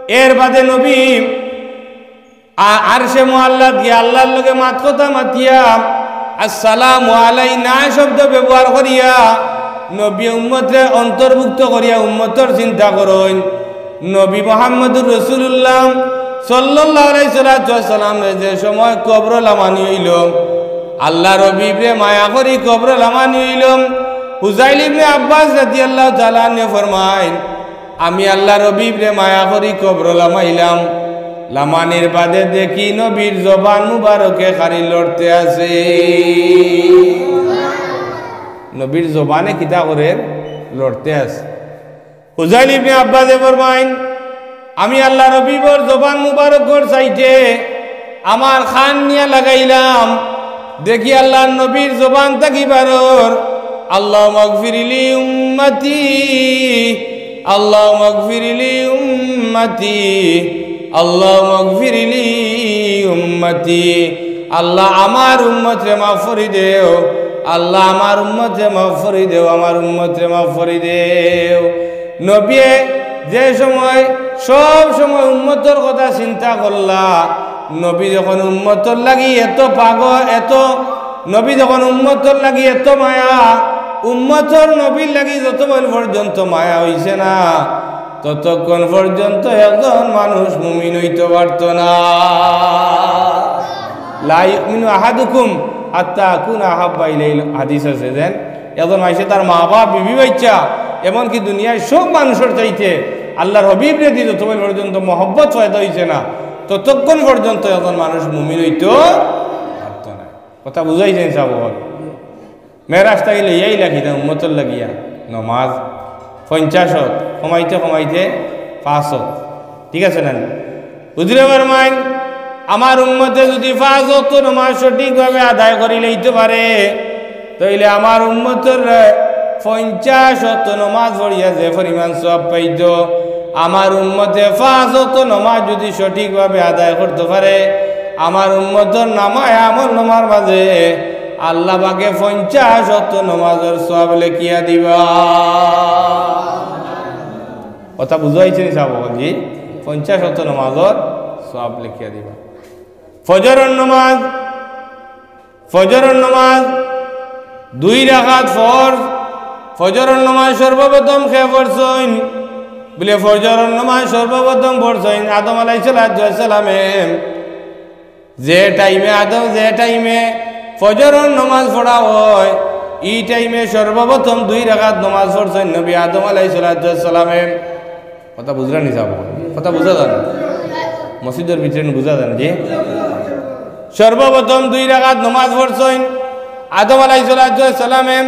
এর বাদে নবী আ-, আরশে মুআল্লাত গিয়া আল্লাহর লগে মাত কথা মাতিয়া, "আসসালামু আলাইনা" শব্দ ব্যবহার করিয়া নবীয়ে উম্মতরে অন্তর্ভুক্ত করিয়া উম্মতর চিন্তা করইন। নবী মুহাম্মদুর রাসূলুল্লাহ সাল্লাল্লাহু আলাইহি সাল্লাতু ওয়াস সালামরে যে সময় কবরো লামানি অইলো, আল্লাহর হাবিবরে মায়া করি কবরো লামানি অইলো। হুজাইল ইবনে আব্বাস রাদিয়াল্লাহু তাআলা আনহু ফরমাইন, "আমি আল্লাহর হাবিবরে মায়া করি কবরো লামাইলাম, লামানির বাদে দেখি নবীর জবান মুবারকে খালি লড়তে আছে।" নবীর জবানে কিতা করের? লড়তে আছে। হুজাইল ইবনে আব্বাসে ফরমাইন, "আমি আল্লাহর হাবিবর জবান মুবারকর সাইডে আমার কান নিয়া লাগাইলাম, দেখি আল্লার নবীর জবান থাকি বারর, "আল্লাহুম্মাগফিরলি উম্মতি, আল্লাহুম্মাগফিরলি উম্মতি, আল্লাহুম্মাগফিরলি উম্মতি।" আল্লাহ, আমার উম্মতরে মাফ করি দেও, আল্লাহ, আমার উম্মতরে মাফ করি দেও, আমার উম্মতরে মাফ করি দেও। নবীয়ে যে সময়, সব সময় উম্মতর কথা চিন্তা করলা, নবী যখন উম্মতর লাগি এত পাগল, এত, নবী যখন উম্মতর লাগি এত মায়া, উম্মতর নবীর লাগি যতক্ষণ পর্যন্ত মায়া অইছে না, ততক্ষণ পর্যন্ত একজন মানুষ মুমিন অইতো পারতো না। লা ইউমিনু আহাদুকুম হাত্তা আকুনা আহাব্বা ইলাইহি, হাদিস আছে যেন, একজন মানষে তার মা-বাপ, বিবি-বাইচ্চা, এমনকি দুনিয়ার সব মানুষর চাইতে আল্লার হাবিবরে দি যতক্ষণ পর্যন্ত মহব্বত পয়দা অইছে না, ততক্ষণ পর্যন্ত একজন মানুষ মুমিন অইতো পারতো না। কথা বুঝাইছেন সাব? মেরাজ থাকি লইয়া আইলা কিতা উম্মতর লাগিয়া? নমাজ। পঞ্চাশ অক্ত, কমাইতে কমাইতে পাঁচ অক্ত। ঠিক আছে না? হুজুরে ফরমাইন, আমার উম্মতে যুদি পাঁচ অক্ত নমাজ সঠিকভাবে আদায় করি লইতো পারে, তাইলে আমার উম্মতর পঞ্চাশ অক্ত নমাজ পড়িয়া যে পরিমাণ সওয়াব পাইতো, আমার উম্মতে পাঁচ অক্ত নমাজ যুদি সঠিকভাবে আদায় করতো পারে, আমার উম্মতর নামায় আমলনামার মাঝে আল্লাহ পাকে পঞ্চাশ অক্ত নমাজর সওয়াব লেখিয়া দিবা। কথা বুঝাইছেন সাব? জি, পঞ্চাশ অক্ত নমাজর সওয়াব লেখিয়া দিবা। ফজরর নমাজ, ফজরর নমাজ দুই রাকাত ফরজ। ফজরর নমাজ সর্বপ্রথম কে পড়ছইন? বলে, ফজরর নমাজ সর্বপ্রথম পড়ছইন আদম আলাইহিস সালাতু ওয়াস সালামে। যে টাইমে আদম, যে টাইমে ফজরর নমাজ পড়া অয়, ই টাইমে সর্বপ্রথম দুই রাকাত নমাজ পড়ছইন নবী আদম আলাইহিস সালাতু ওয়াস সালামে। কথা বুঝরা নি সাব? কথা বুঝা যার? মসজিদর ভিতরে নি বুঝা যার নি? জি। সর্বপ্রথম দুই রাকাত নমাজ পড়ছইন আদম আলাইহিস সালাতু ওয়াস সালামে।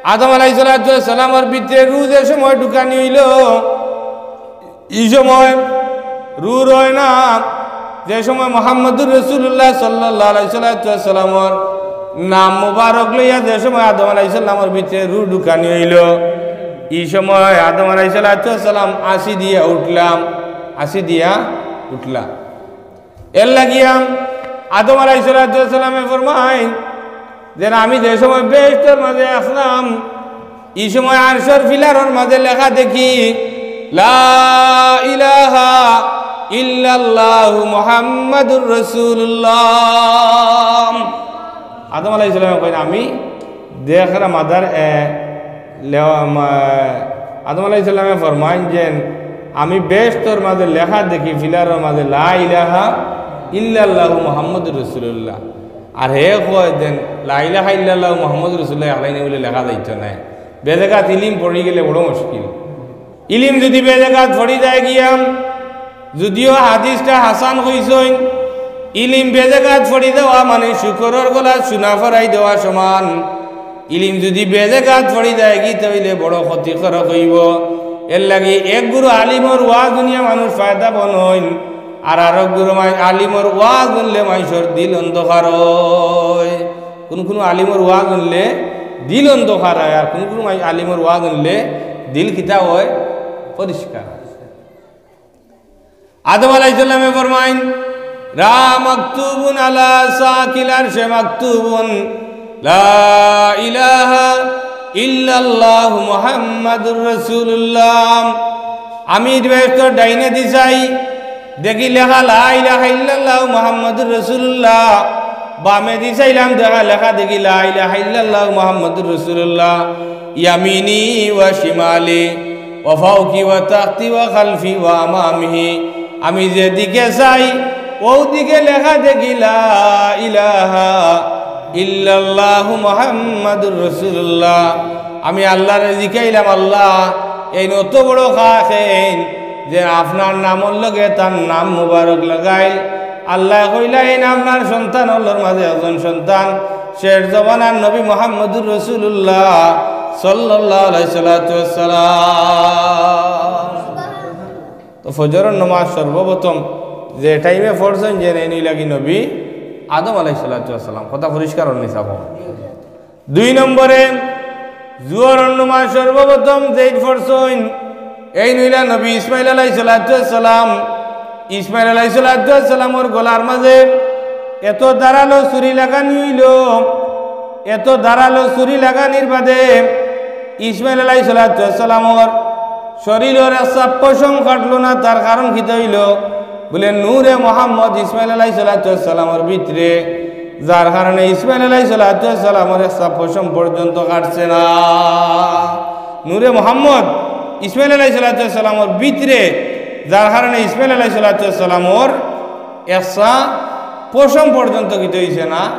আদম আলাইহিস সালাতু ওয়াস সালামর ভিতরে রুহ যে সময় ঢুকানি অইলো, ই সময় রুহ রয় না, যে সময় মুহাম্মদুর রাসূলুল্লাহ সাল্লাল্লাহু আলাইহি সালাতু ওয়াস সালামর নাম মুবারক লইয়া যে সময় আদম আলাইহিস সালামর ভিতরে রুহ ঢুকানি অইলো, ই সময় আদম আলাইহিস সালাতু ওয়াস সালাম আশি দিয়া উঠলা, আশি দিয়া উঠলা। এর লাগিয়া আদম আলাইহিস সালাতু ওয়াস সালামে ফরমাইন যে, "আমি যে সময় বেহেশতর মাঝে আছলাম, ই সময় আরশর পিলারর মাঝে লেখা দেখি, লা ইলাহা ইল্লাল্লাহু মুহাম্মাদুর রাসূলুল্লাহ।" আদম আলাইহিস সালামে কইন, "আমি দেখরা মাদার, এ, লেওয়া, মা-, আদম আলাইহিস সালামে ফরমাইন যে, আমি বেহেশতর মাঝে লেখা দেখি, পিলারর মাঝে লা ইলাহা ইল্লাল্লাহু মুহাম্মাদুর রাসূলুল্লাহ।" আর হে কয় যেন, "লা ইলাহা ইল্লাল্লাহু মুহাম্মাদুর রাসূলুল্লাহ একলাইনে বলে লেখা যাইতো নায়। বেজাগাত ইলিম পড়ি গেলে বড় মুশকিল।" ইলিম যুদি বেজাগাত পড়ি যায় গিয়া, যুদিও হাদিসটা হাসান কইছইন, ইলিম বেজাগাত পড়ি যাওয়া মানে শুকরর গলাত চুনা ফরাই দেওয়া সমান। ইলিম যুদি বেজাগাত পড়ি যায় গি, তে অইলে বড় ক্ষতিকারক অইবো। এর লাগি এক গুরু আলিমর ওয়াজ হুনিয়া মানুষ ফায়দাবন অইন, আর আরক গুরু মাই-, আলিমর ওয়াজ হুনলে মানষর দিল অন্ধকার অয়। কুনু কুনু আলিমর ওয়াজ হুনলে দিল অন্ধকার অয়, আর কুনু কুনু মাই-, আলিমর ওয়াজ হুনলে দিল কিতা অয়? পরিষ্কার। আদম আলাইহিস সালামে ফরমাইন, "রা মাকতুবুন আলা সাকিল আরশে মাকতুবুন, লা ইলাহা ইল্লাল্লাহু মুহাম্মাদুর রাসূলুল্লাহ।" আমি বেহেশতর ডাইনেদি চাই, দেখি লেখা লা ইলাহা ইল্লাল্লাহু মুহাম্মাদুর রাসূলুল্লাহ। বামেদি চাইলাম, দেখা লেখা দেখি লা ইলাহা ইল্লাল্লাহু মুহাম্মাদুর রাসূলুল্লাহ। ইয়ামিনি ওয়া শিমালি ওয়া ফাওকি ওয়া তাহতি ওয়া খালফি ওয়া আমামিহি। আমি যেদিকে চাই, অউ দিকে লেখা দেখি লা ইলাহা ইল্লাল্লাহু মুহাম্মাদুর রাসূলুল্লাহ। আমি আল্লারে জিকাইলাম, "আল্লাহ, এইন অত বড় খাক এইন যে আপনার নামর লগে তার নাম মুবারক লাগাইল।" আল্লায় কইলা, "এইন আপনার সন্তান অকলর মাঝে একজন সন্তান, শেষ জমানার নবী মুহাম্মাদুর রাসূলুল্লাহ সাল্লাল্লাহু আলাইহি সাল্লাতু ওয়াসসালাম।" তো ফজরর নমাজ সর্বপ্রথম যে টাইমে পড়ছইন, যে এইন অইলা গি নবী আদম আলাইহিস সালাতু ওয়াস সালাম। কথা পরিষ্কার অর নি সাব? দুই নম্বরে, জোহরর নমাজ সর্বপ্রথম যেইন পড়ছইন, এইন অইলা নবী ইসমাইল আলাইহিস সালাতু ওয়াস সালাম। ইসমাইল আলাইহিস সালাতু ওয়াস সালামর গলার মাঝে এত ধারালো ছুরি লাগানি অইলো, এত ধারালো ছুরি লাগানির বাদে ইসমাইল আলাইহিস সালাতু ওয়াস সালামর শরীলর একটা পশম কাটলো না। তার কারণ কিতা অইলো? বুলে, নূরে মোহাম্মদ ইসমাইল আলাইহিস সালাতু ওয়াস সালামর ভিতরে, যার কারণে ইসমাইল আলাইহিস সালাতু ওয়াস সালামর একটা পশম পর্যন্ত কাটছে না। নূরে মোহাম্মদ ইসমাইল আলাইহিস সালাতু ওয়াস সালামর ভিতরে, যার কারণে ইসমাইল আলাইহিস সালাতু ওয়াস সালামর একটা পশম পর্যন্ত কিতা অইছে না,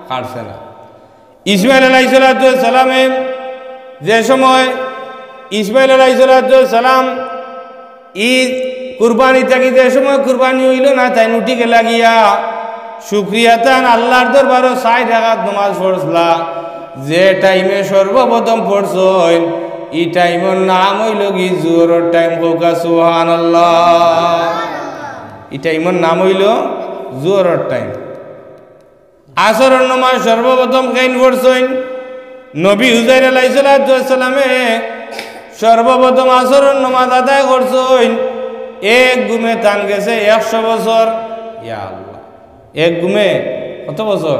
কাটছে না। ইসমাইল আলাইহিস সালাতু ওয়াস সালামে যে সময়, ইসমাইল আলাইহিস সালাতু ওয়াস সালাম ই কুরবানি থাকি যে সময় কুরবানি অইলো না, তাইন উঠি গেলা গিয়া শুকরিয়া তান আল্লার দরবারো চাইর রাকাত নমাজ পড়ছলা। যে টাইমে সর্বপ্রথম পড়ছইন, ই টাইমর নাম অইলো গি জোহরর টাইম। কউক্কা সুবহানাল্লাহ। ই টাইমর নাম অইলো জোহরর টাইম। আসরর নমাজ সর্বপ্রথম কেইন পড়ছইন? নবী উজাইর আলাইহিস সালাতু ওয়াস সালামে সর্বপ্রথম আসরর নমাজ আদায় করছইন। এক ঘুমে তান গেছে একশো বছর। ইয়া আল্লাহ, এক ঘুমে কত বছর?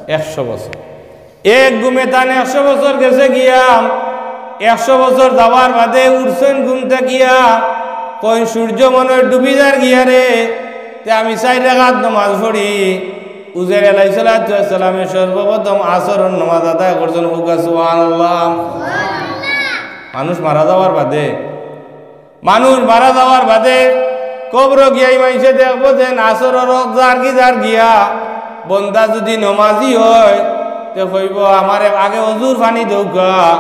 একশো বছর। এক ঘুমে তান একশো বছর গেছে গিয়া। একশো বছর যাওয়ার বাদে উঠছইন ঘুম থাকিয়া, কইন, সূর্য মনে অয় ডুবি যার গিয়া রে, তে আমি চাইর রাকাত নমাজ পড়ি। উজাইর আলাইহিস সালাতু ওয়াস সালামে সর্বপ্রথম আসরর নমাজ আদায় করছইন। কউক্কা সুবহানাল্লাহ। মানুষ মারা যাওয়ার বাদে, মানুষ মারা যাওয়ার বাদে কবরো গিয়া ই মানষে দেখবো যে আসরর অক্ত যার গি যার গিয়া। বন্দা যুদি নমাজি অয়, তে কইবো, "আমারে আগে অজুর পানি দেউক্কা,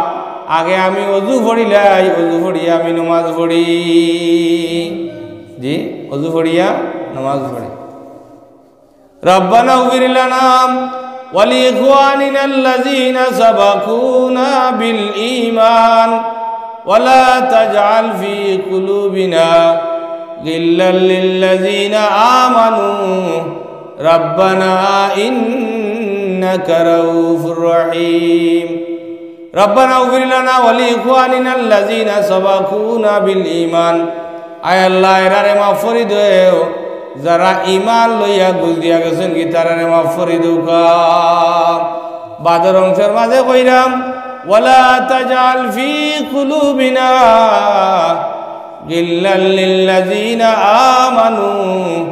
আগে আমি অজু পড়িলাই, অজু পড়িয়া আমি নমাজ পড়ি।" জি, অজু পড়িয়া নমাজ পড়ি। ربنا اغفر لنا ولإخواننا الذين سبقونا بالإيمان ولا تجعل في قلوبنا غلا للذين آمنوا ربنا إنك رؤوف رحيم. ربنا اغفر لنا ولإخواننا الذين سبقونا بالإيمان। আয় আল্লাহ, এরারে মাফ করি দেও, যারা ঈমান লইয়া গুজরিয়া গেছইন গি, তারারে মাফ করি দেউক্কা। বাদর অংশর মাঝে কইরাম, ولا تجعل في قلوبنا غلا للذين آمنوا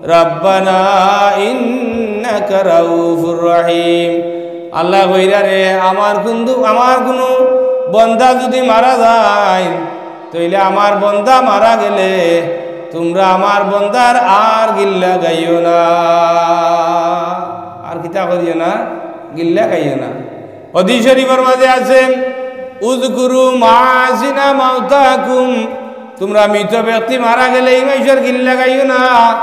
ربنا إنك رؤوف رحيم। আল্লাহ কইরা রে, আমার কুনু, আমার কুনু বন্দা যুদি মারা যায়, তাইলে আমার বন্দা মারা গেলে তুমরা আমার বন্দার আর গিল্লা গাইও না, আর কিতা করিও না, গিল্লা গাইও না। হাদিস শরীফর মাঝে আছে, "উযকুরু মাহাসিনা মাওতাকুম।" তুমরা মৃত ব্যক্তি মারা গেলে ই মানষর গিল্লা গাইও না,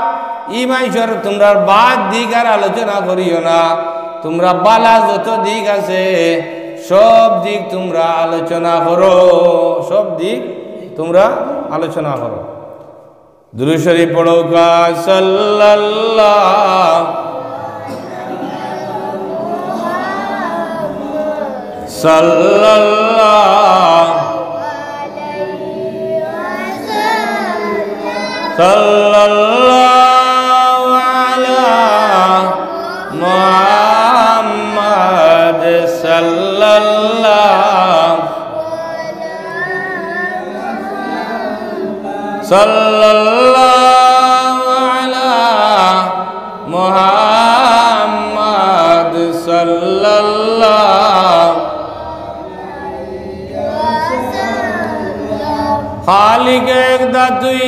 ই মানষর তুমরার বাদ দিক আর আলোচনা করিও না। তুমরা বালা যত দিক আছে, সব দিক তুমরা আলোচনা করো, সব দিক তুমরা আলোচনা করো। দুরূদ শরীফ পড়উক্কা, সাল্লাল্লাহু, সাল্লাল্লাহু, সাল্লাল্লাহু আলা মুহাম্মাদ, সাল্লাল্লাহু সাল্লাল্লাহু আলা মুহাম্মাদ সাল্লাল্লাহু। খালিক একদা তুই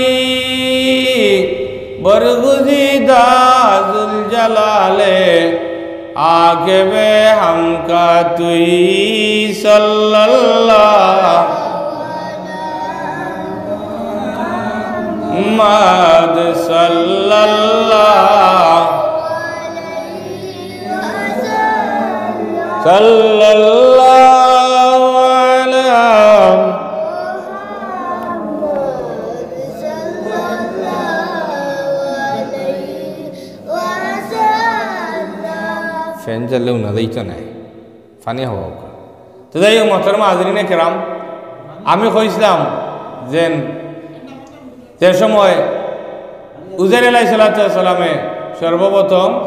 বরগুজিদা জুল জালালে, আকেবে হামকা তুই সাল্লাল্লাহু মুহাম্মাদ সাল্লাল্লাহু সাল্লাল্লাহু আলা। ফ্যান চাললেও না, যাইতো নাই, পানি খাওয়া হোক। তো যাই হোক, মোহতরম হাজিরিনে কেরাম, আমি কইছিলাম যে, যে সময় উজাইর আলাইহিস সালাতু ওয়াস সালামে সর্বপ্রথম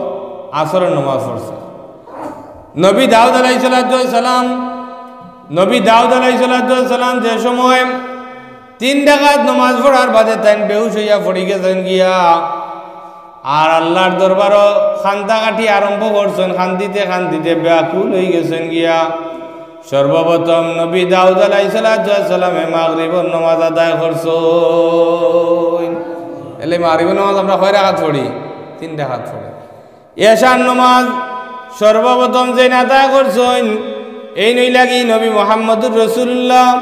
আসরের নামাজ পড়ছে, নবী দাউদ আলাইহিস সালাতু ওয়াস সালাম, নবী দাউদ আলাইহিস সালাতু ওয়াস সালাম যে সময় তিন রাকাত নামাজ পড়ার বাদে তাইন বেহুশ অইয়া পড়ি গেছইন গিয়া, আর আল্লার দরবারো কান্দাকাটি আরম্ভ করছইন, কান্দিতে কান্দিতে ব্যাকুল অই গেছইন গিয়া। সর্বপ্রথম নবী দাউদ আলাইহিস সালাতু ওয়াস সালামে মাগরিবর নামাজ আদায় করছইন। এলে মাগরিবর নামাজ আমরা কয় রাকাত পড়ি? তিন রাকাত পড়ি। এশার নামাজ সর্বপ্রথম যেইন আদায় করছইন, এইন অইলা গি নবী মুহাম্মদুর রাসূলুল্লাহ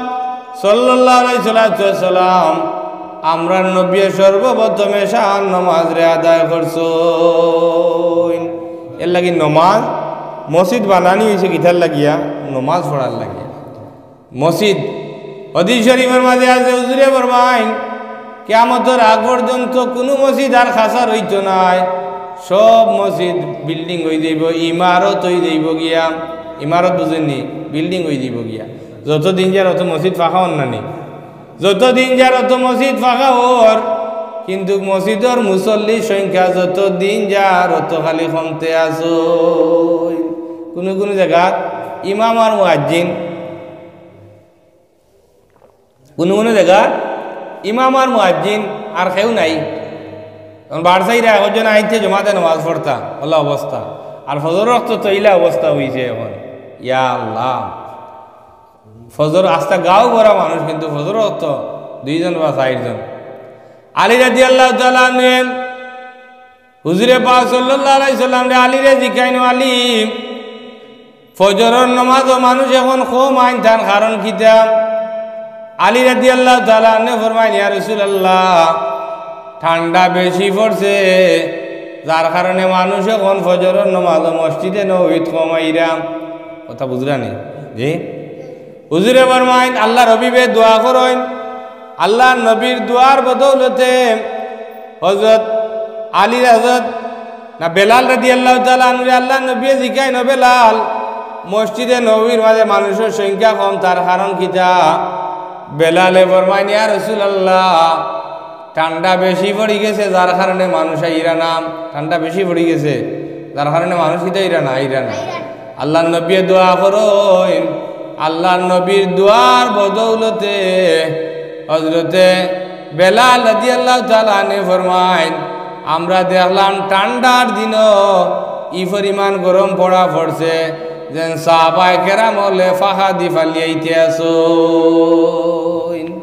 সাল্লাল্লাহু আলাইহি সাল্লাতু ওয়াস সালাম, আমরার নবীয়ে সর্বপ্রথম এশার নামাজরে আদায় করছইন। এরলাগি নামাজ, মসজিদ বানানি অইছে কিতার লাগিয়া? নামাজ পড়ার লাগিয়া। মসজিদ, হাদিস শরীফর মাঝে আছে, হুজুরে ফরমাইন, কিয়ামতর আগ পর্যন্ত কুনু মসজিদ আর খাসা রইতো নায়, সব মসজিদ building অই যাইবো, ইমারত অই যাইবো গিয়া। ইমারত বুঝইন নি? Building অই যাইবো গিয়া। যত দিন যার অত মসজিদ ফাঁকা অর না নি, যত দিন যার অত মসজিদ ফাঁকা অর, কিন্তু মসজিদর মুসল্লির সংখ্যা যত দিন যার অত খালি কমতে আছইন। কুনু কুনু জাগাত ইমাম আর মুয়াজ্জিন, কুনু কুনু জাগাত ইমাম আর মুয়াজ্জিন আর কেউ নাই। এখন বারসাইরা একজন আইতে জমাতে নামাজ পড়তা, অলা অবস্থা। আর ফজর ওয়াক্ত তো ইলা অবস্থা অইছে এখন। ইয়া আল্লাহ, ফজর আস্তা গাঁও ভরা মানুষ, কিন্তু ফজর ওয়াক্ত দুইজন বা চাইরজন। আলী রাদিয়াল্লাহু তাআলা আনহু হুজুরে পাক সাল্লাল্লাহু আলাইহি সাল্লামরে আলীরে জিকাইন, "আলী, ফজরর নামাজো মানুষ এখন কম আইন, তার কারণ কিতা?" আলী রাদিয়াল্লাহু তাআলা আনহু ফরমাইন, "ইয়া রাসূলুল্লাহ, ঠান্ডা বেশি পড়ছে, যার কারণে মানুষ এখন ফজরর নামাজো মসজিদে নববীত কম আইরা।" কথা বুঝরা নি? জি। হুজুরে ফরমাইন, আল্লার হাবিবে দোয়া করইন, আল্লার নবীর দোয়ার বদৌলতে হযরত আলী, হযরত না বেলাল রাদিয়াল্লাহু তাআলা আনহুরে আল্লার নবীয়ে জিকাইন, "ও বেলাল, মসজিদে নববীর মাঝে মানুষর সংখ্যা কম, তার কারণ কিতা?" বেলালে ফরমাইন, "ইয়া রাসূলুল্লাহ, ঠান্ডা বেশি পড়ি গেছে, যার কারণে মানুষ আইরা না।" ঠান্ডা বেশি পড়ি গেছে, যার কারণে মানুষ কিতা আইরা না, আইরা না। আল্লার নবীয়ে দোয়া করইন, আল্লার নবীর দোয়ার বদৌলতে হযরতে বেলাল রাদিয়াল্লাহু তাআলা আনহু ফরমাইন, "আমরা দেখলাম ঠান্ডার দিনও ই পরিমাণ গরম পড়া পড়ছে, যেন সাহাবায়ে কেরাম অকলে ফাঁকা দি ফালিয়াইতে আছইন।"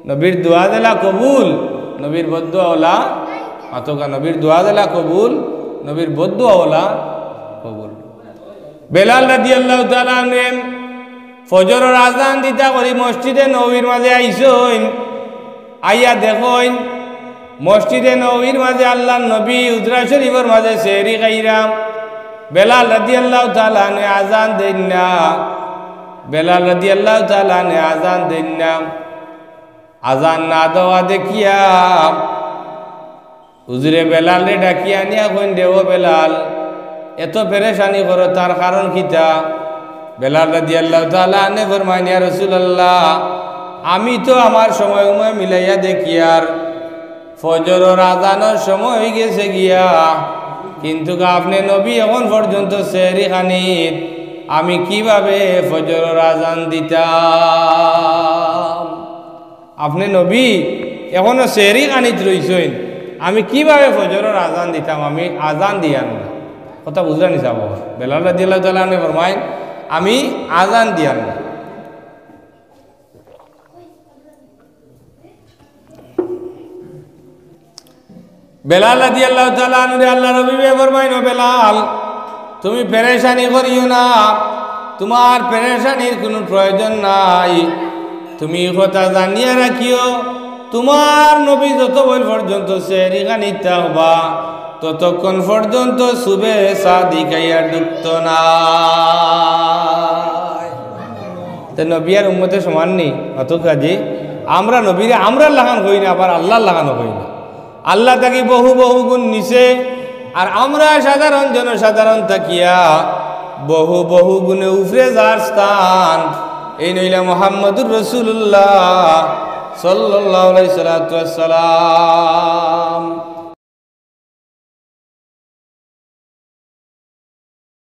নবীর দোয়া যেলা কবুল, নবীর বদদোয়া অলা, মাতকা, নবীর দোয়া যেলা কবুল, নবীর বদদোয়া অলা কবুল। বেলাল রাদিয়াল্লাহু তাআলা আনহু ফজরর আজান দিতা করি মসজিদে নববীর মাঝে আইছইন, আইয়া দেখইন মসজিদে নববীর মাঝে আল্লার নবী হুজরা শরীফর মাঝে সেহরি খাইরা। বেলাল রাদিয়াল্লাহু তাআলা আনহু আজান দেইন না, বেলাল রাদিয়াল্লাহু তাআলা আনহু আজান দেইন না। আজান না দেওয়া দেখিয়া হুজুরে বেলালরে ডাকিয়া আনিয়া কইন, "রে ও বেলাল, এত পেরেশানি করো, তার কারণ কিতা?" বেলাল রাদিয়াল্লাহু তাআলা আনহু ফরমাইন, "ইয়া রাসূলুল্লাহ, আমি তো আমার সময় উময় মিলাইয়া দেখিয়ার ফজরর আজানর সময় অই গেছে গিয়া, কিন্তু আপনে নবী এখন পর্যন্ত সেহরি খানিত, আমি কিভাবে ফজরর আজান দিতাম?" আপনে নবী এখনো সেহরি খানিত রইছইন, আমি কিভাবে ফজরর আজান দিতাম? আমি আজান দিয়ার না। কথা বুঝরা নি সাব? বেলাল রাদিয়াল্লাহু তাআলা আনহু ফরমাইন, "আমি আজান দিয়ার না।" বেলাল রাদিয়াল্লাহু তাআলা আনহুরে আল্লার হাবিবে ফরমাইন, "ও বেলাল, তুমি পেরেশানি করিও না, তুমার পেরেশানির কুনু প্রয়োজন নাই। তুমি ই কথা জানিয়া রাখিও, তুমার নবী যতক্ষণ পর্যন্ত সেহরি খানিত থাকবা, ততক্ষণ পর্যন্ত সুবে সাদিক আইয়া ঢুকতো নায়।" তে নবী আর উম্মতে সমান নি? অত কাজে আমরা নবীরে আমরার লাখান কই না, আবার আল্লার লাখানও কই না। আল্লা থাকি বহু বহু গুণ নিচে, আর আমরা সাধারণ জনসাধারণ থাকিয়া বহু বহু গুণে উপরে যার স্থান, এইন অইলা মুহাম্মাদুর রাসূলুল্লাহ সাল্লাল্লাহু আলাইহি সাল্লাতু ওয়াসসালাম।